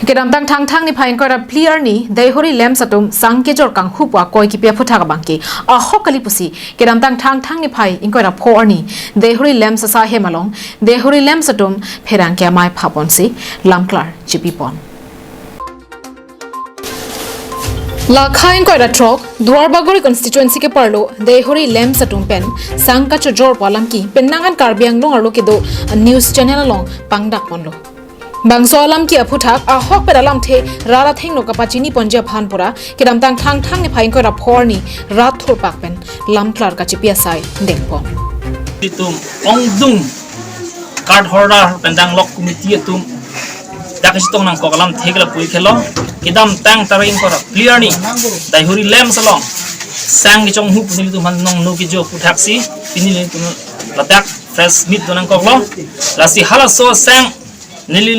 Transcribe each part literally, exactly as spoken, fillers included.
Kedamtang Thangthang niphai ingkoi ra phli arni Deihori LAMPS atum sang kejor kanghu pu akoi kipi aphuthak abangke ahok kali pusi kedamtang Thangthang niphai ingkoi ra pho arni Deihori LAMPS asai ahem along Deihori LAMPS atum pherangke amei phaponsi lamklar chipipon. Lakha ingkoi ra throk Duarbagori constituency keparlo Deihori LAMPS atum pen sang kachojor pu alam ki penang an Karbi Anglong arlo kedo news channel along pangdakponlo. Bangso alam ki aphuthak ahokpet alamthe rat athengno kapachiniponji aphan pura kedamtang Thangthang niphai ingkoi ra pho arni rat thurpak pen lamklar kachipi asai dengpon. Itum ongdung card holder pen danglok committee atum dak kachetong nangkok alamthe ke lapu-ik helo. Kedamtang tarik ingkoi ra phli arni Deihori LAMPS along sang kechonghu pu nelitum aphan nongno kejo aphuthaksi pini nelitum ladak press meet do nangkoklo. Lasi halaso sang neli,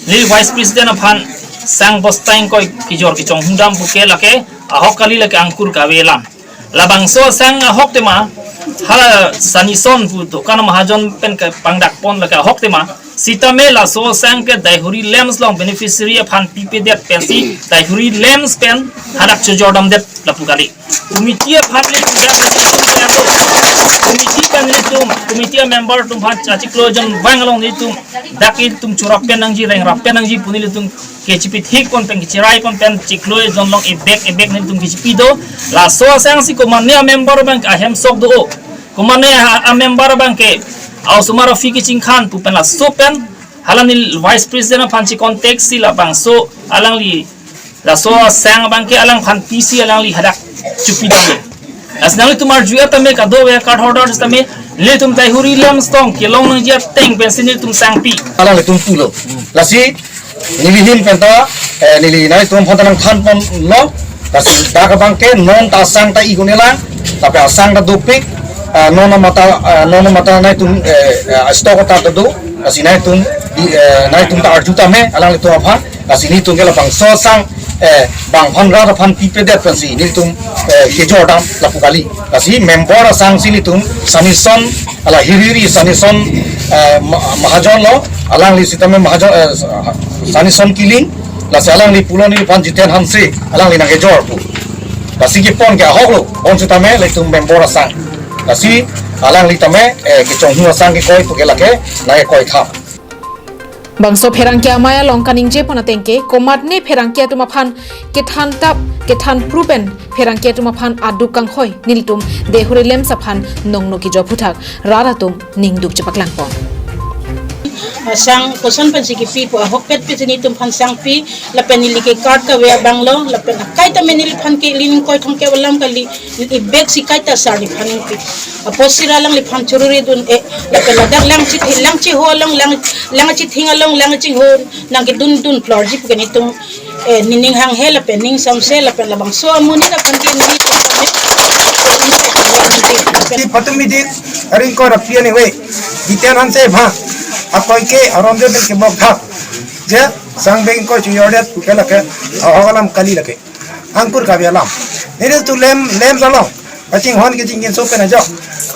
neli vice president aphan sang bosta ingkoi kejor kechonghu dam puke lake ahok kali, lake angkur kave alam. Labangso sang ahok tema hala Sanison pu dokan mahajon pen kepangdakpon lake ahok tema, sitame laso sang ke Deihori LAMPS along beneficiary aphan pipedet pensi Deihori LAMPS pen hadak chojor damdet lapu kali. Committee aphan nelitum dak nelitum pen nelitum, committee pen nelitum, committee member atum aphan achiklo jon vang along nelitum dak ilitum chorap pen nangji, rengrap pen nangji pu nelitum kechipithikpon pen, kecheraipon pen chiklo jon along ebek ebek nelitum kechipi do. Laso asang si komatne amember abang ahem sok do, komatne a, amember abangke a-osomar a-fee kechingkhan pu pen laso pen hala neli vice president aphan checontact si labangso alangli laso asang abangke alangphan pisi alangli hadak chopi dam. Lasi nanglitum arju-et tame, kadokave card holder tame, nelitum Deihori LAMPS along kelong nangji ateng pensi nelitum sangpi. Alanglitum pulo. Lasi neli ahin penta, eh, neli nanglitum aphan ta nangthanponlo. Lasi dak abangke non ta asang ta ik un-e lang, tapi asang ta dopik, eh, non mata, eh, non mata nanglitum, eh, eh, stock ta do. Lasi nanglitum, eh, nanglitum ta arju tame alanglitum aphan. Lasi nelitum ke labangso asang, eh, bang aphan rat aphan pipedet pensi nelitum, eh, kejor dam lapu kali. Lasi member asang si nelitum Sanison, hala hiriri Sanison, eh, ma-, mahajon lo, alangli sitame mahajon, eh, Sanison Killing, lasi alangli pulo neliphan Jiten Hanse, alangli nangkejor pu. Lasi kepon ke ahok lo, bonsitame nelitum member asang. Lasi alangli tame, eh, kechonghu asang kekoi puke lake nangkekoi thap. Bangso pherangke amei along kaningjepon atengke, komatne pherangke atum aphan kethan tap, kethan pru pen pherangke atum aphan aduk kanghoi nelitum Deihori LAMPS aphan nongno kejo aphuthak rat atum ningduk chepaklangpon. Asang koson pensi kipi pu ahokpet pensi nelitum aphan sangpi, lapen neli ke card kave abang lo, lapen akai tame neliphan ke lin koi thong ke alam kali, neli bag si kaita sar neliphan nangpi. Apotsi ra alangliphan choruri dun-e, lapen ladak lang chithi, lang chiho along, lang, lang chithing along, lang chingho nangkedun dun plorji puke nelitum, eh, nening hanghe lapen ning samse lapen labangso amonit aphan ke neli tame. Si patum midik, aring ko rapian iwe. Jiten Hanse aphan, akoi ke aron de ke bok thap. Je, sang beng ko chojordet puke lake, ahok alam kali lake. Angkur kave alam. Nelitum LAMPS, LAMPS along kachinghon kachingkinso pen ajok,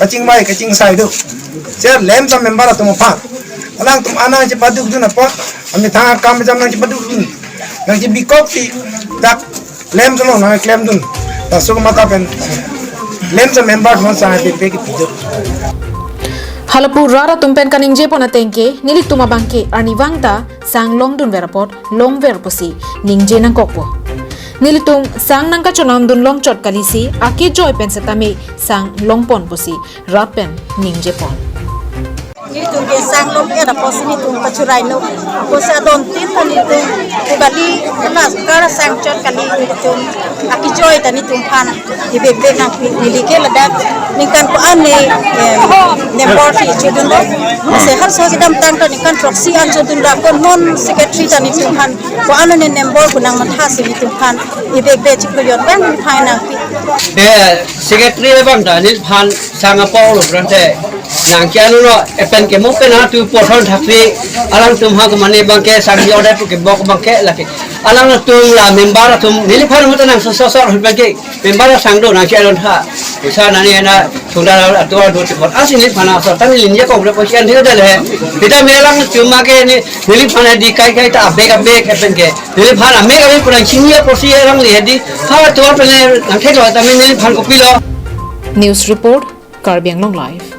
kachingvai kachingsai do. Ser LAMPS amember atum aphan, alangtum anang chepaduk dun apot, amethang akam jam nangchepaduk dun, nangchebikok si dak LAMPS along nangklem dun. Laso mata pen LAMPS amember non sang ape pe kipi do. Halapu rat atum pen kaningjepon atengke, nelitum abangke arnivang ta sang longdunver apot longver pusi ningje nangkokpo. Nelitum sang nangkachonam dun longchot kalisi akejoi pen setame sang longpon pusi rat pen ningjepon. Nelitum ke sang long-et apotsi nelitum kachurai no. Apotsi adon tin ta nelitum pu kali, kena kar sang chot kali nelitum akejoi ta nelitum aphan ibebek nangpi. Neli ke ladak ningkan ko-an ne, em, member si chodun lo. Lasi halaso kedamtang ta ningkan throksi an chodun lo, ko non secretary ta nelitum aphan ko-an ne member ko nangmathasi nelitum aphan ibebek chiklo jon abang neli aphan nangpi. Eh, secretary abang ta neliphan sang apor lo prante. Nangke-an lo epen kemo pen atu pothon thakri alangtum ha komatne abangke sang order pu kebok abangke lake. Alangtum la member atum neliphan muta nang sosor abangke member asang do nangke-an lo tha. Bisa nani na Sunda atovar do chipot asi neliphan aso ta neli india Congress kosi an dia dale. Sita melang cuma ke ne neliphan di kai kai ta abek abek epen ke. Neliphan amek amek kurang sini ya posi erang li di. Ha atovar pen nang thek lo ta neliphan kopilo. News report, Karbi Anglong Live.